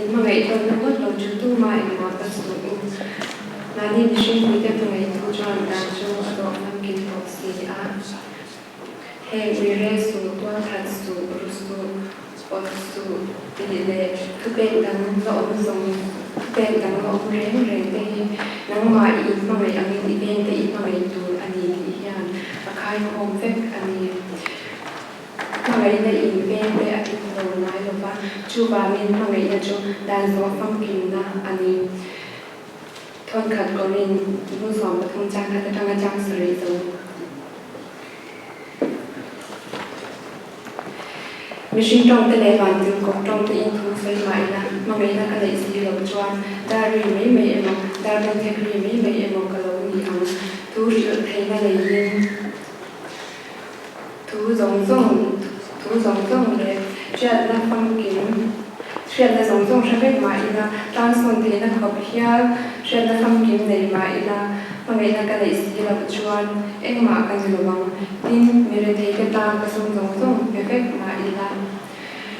Inhmangaih tawnna ngawt lo chu tumah engmah va suh u. Mahni mihringpuite hmangaihtu chuan dan chu a dawh famkim tawh si a. Heng uire suh, tualthat suh, ru suh, awt suh tih leh thupek dang la awm zawng thupek dang la awm reng reng te hi nangmah i inhmangaih angin i vengte i hmangaih tur a ni tih hian a khaikhawm vek a ni. Hmangaihna in vengte a ti lo ngai lo va, chuvangin hmangaihna chu dan zawh famkimna a ni. Thawnkhat kawrin hmun 13 chang khat atanga chang sarih zo. Mihring tawngte leh vantir kawp tawngte in thu sawi mah ila, hmangaihna ka neih si loh chuan dar ri mai mai emaw, dar bengchhek ri mai mai emaw ka lo ni ang. Thu hrilh theihna neiin thu zawng zawng thu zawng zawng leh hriatna famkim hriatna zawng zawng hre vek mah ila, tangsawn theihna khawp hial hriatna famkim nei mah ila, hmangaihna ka neih si loh chuan engmah ka ni lo ang. Tin, mi retheite tan ka sum zawng zawng pe vek mah ila,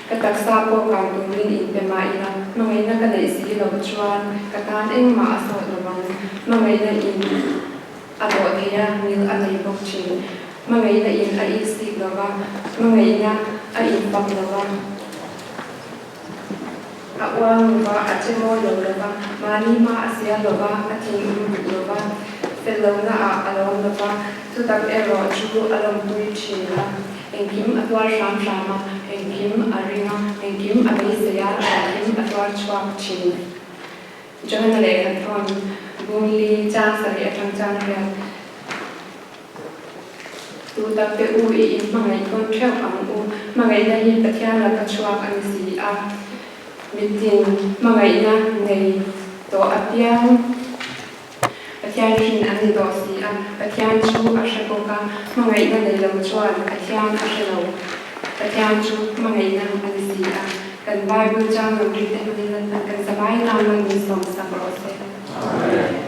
ka taksa pawh kang turin inpe mah ila, hmangaihna ka neih si loh chuan ka tan engmah a sawt lo ang. Hmangaihna in a dawh thei a, mil a nei bawk thin. Hmangaihna in a insik lo va, hmangaihna a infak lo va, a uang lo va, a che mawi lo lo va, mahni hma a sial lo va, a thinur duh lo va, fel lohna ah a lawm lo va, chutak erawh chu a lawmpui thin a, engkim a tuar hram hram a, engkim a ring a, engkim a beisei a, engkim a tuar chhuak thin. Johana lehkhathawn Bungli chang sarih atang chang hian Tu tak te u i inhmangaih tawn theuh ang u, hmangaihna hi Pathian laka chhuak a ni si a, mitin hmangaihna nei tawh apiang Pathian hrin an ni tawh si a, Pathian chu a hre bawk a, hmangaihna nei lo chuan Pathian a hre lo, Pathian chu hmangaihna a ni si a. Kan Bible chang lo ri te hmangin Lalpan kan zavai nan man min sawmsak rawh se. Amen.